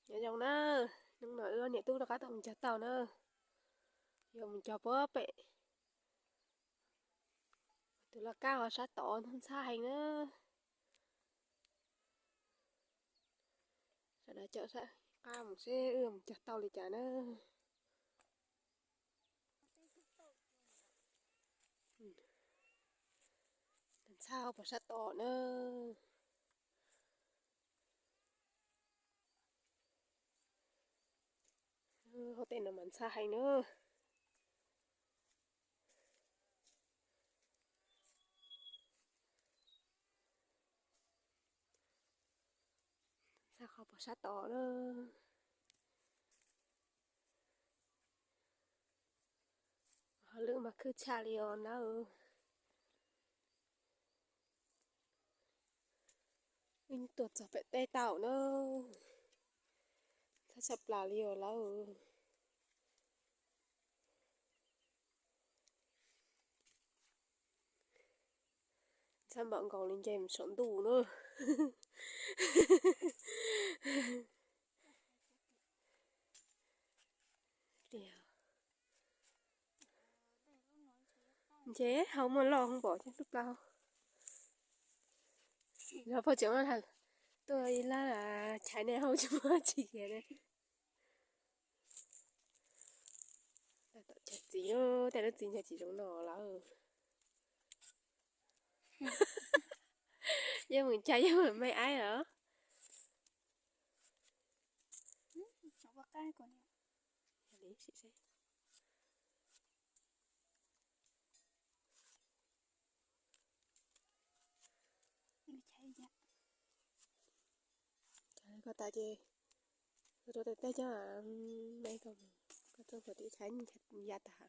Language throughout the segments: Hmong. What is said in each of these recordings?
Nyob zoo na, hnub no wb niam tub rov qab tau mus cog taub na, yuav mus cog puag pem tus laj kab hauv sab tod, ntxhab ntxhab heev na. Sawv daws caum sab qab mus seb wb mus cog taub li cas na. Ntxhab hauv puag sab tod na. Hauv tej no mas ntxhab heev na. Ntxhab qhov puag sab tod na. Hauj lwm mas khwb tshaj li os lawm. Wb tuaj txog pem teb tau na. Ntxhab tshaj plaws li os lawm. Ntxhab npaum nkaus li nce mus saum ntuj na. Nce hauv muaj loj hauv npaum cov lub plaub. Yog phauj tseem tuaj ib lab chais nej hauv tsis muaj tsis kiag ne. Cog txiv, tej lub txiv ncav tsis zoo no lawm. Yeej mus cog yeej mus me aib lawm. Cog li ko tas ces koj rau tes teb coj me koj mus, koj txog puag tim chav ya tas.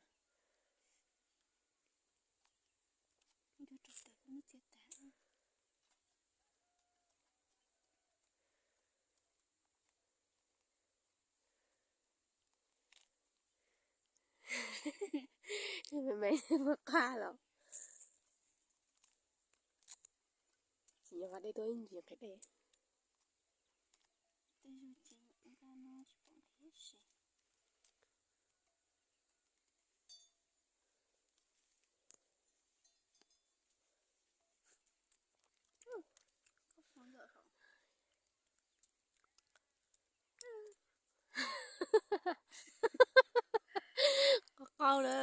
Me me muaj qab los. Tsis nyob qab dej tuaj ib ntsis nqhis dej. Qau qau na.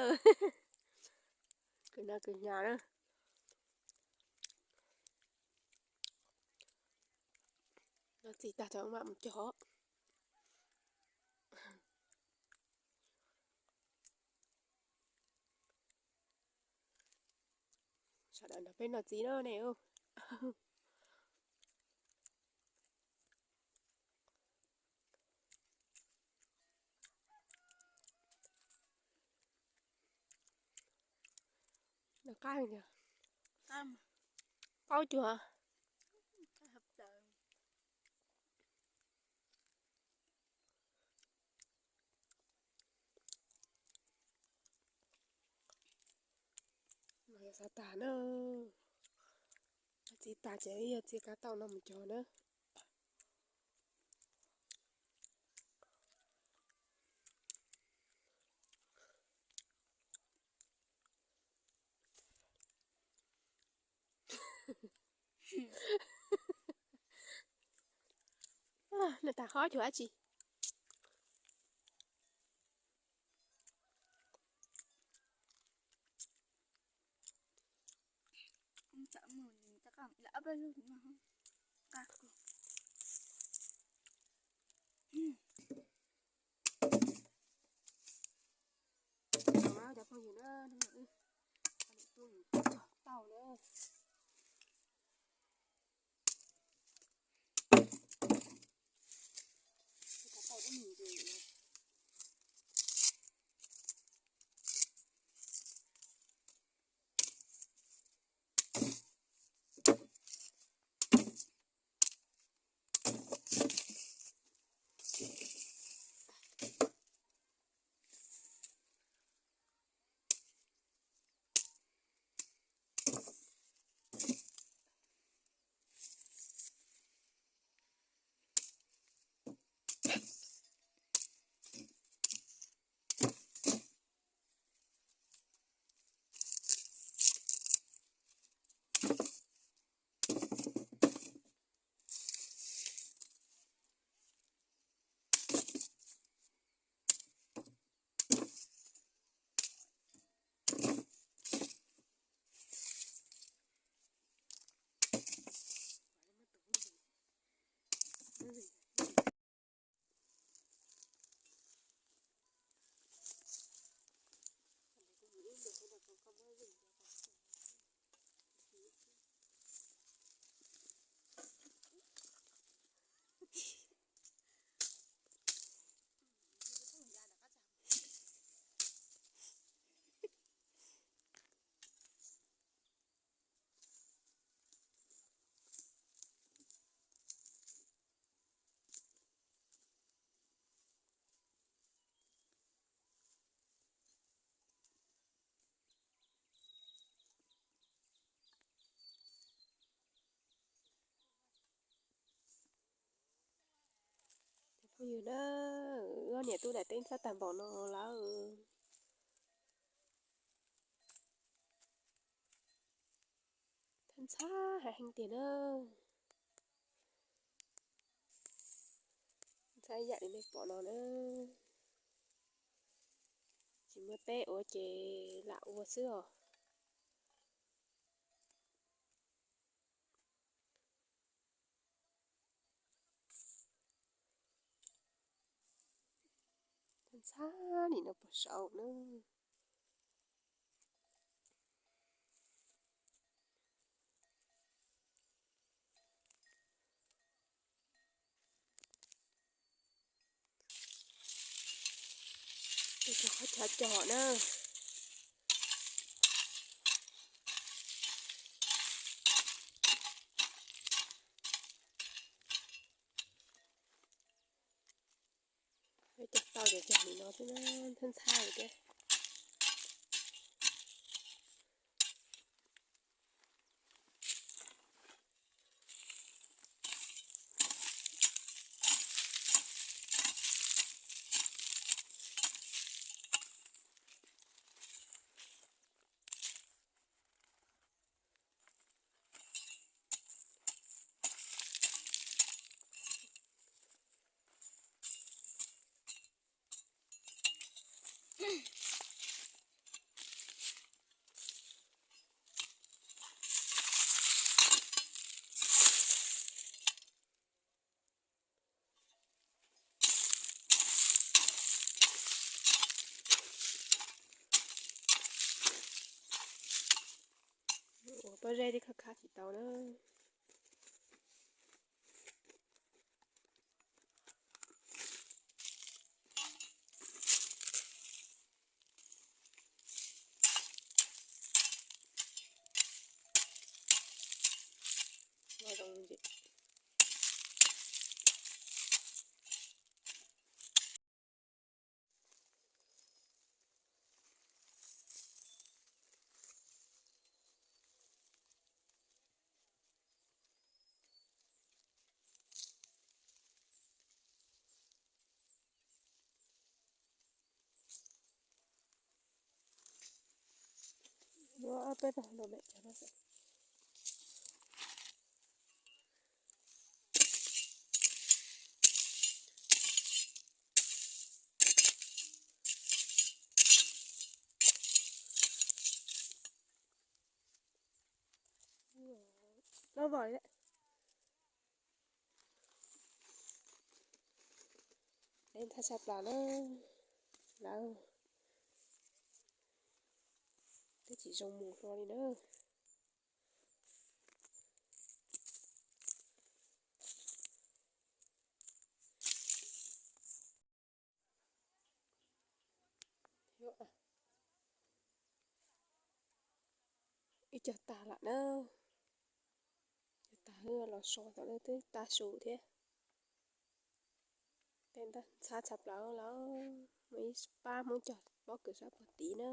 Kwv no kwv hnyav na. No txiv tag cov mam mus cog. Sawv daws nrog peb noj txiv na ne. Noj qab tiag. Qaub cuag. Yog xav tag na, txiv tag ces yog txiv kav tau no mus cog na. Nws tag qhov cuag dab tsi. Cov phooj ywg na, hnub no wb cog tau na. Cog tau ib me ntsis. Yog na, wb ob niam tub daim teb ntxhab tag npaum no lawm. Thaj ntxhab heev tiag na. Ntxhab yam li nej pom no na. Tsis muaj teb ua ces lam ua xwb os. Ntxhab nim no puas saum na. Tus qhov chaw cog na. Cog tau ces cog li no xwb na, ntxhab ntxhab thiab. Ua pob zeb tib khab khab tsis tau na. Muab ob peb tog no mem cov no xwb. Loj vog li. Deb ntxhab tshaj plaws na. Lawv twb tsis zoo mus hlo li na. Ib co tag lawm na. Cov tag los so tom no twb tag su thiab. Tej ntxhab tshaj plaws lawm, muaj ib pab Hmoob cog pob kws sab puag tid na.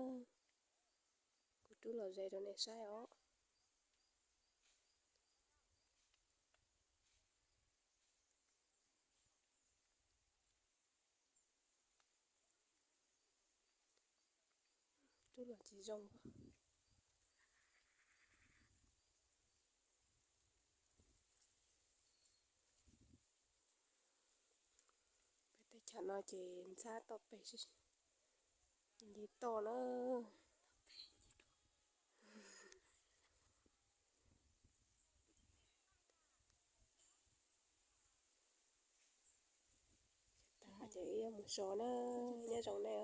Kuv rub los ze rau nej saib os. Rub los tsis zoo. Peb teb chaws no ces ntxhab toj peg nce toj na. Ces wb yuav mus so na, nyob zoo nej.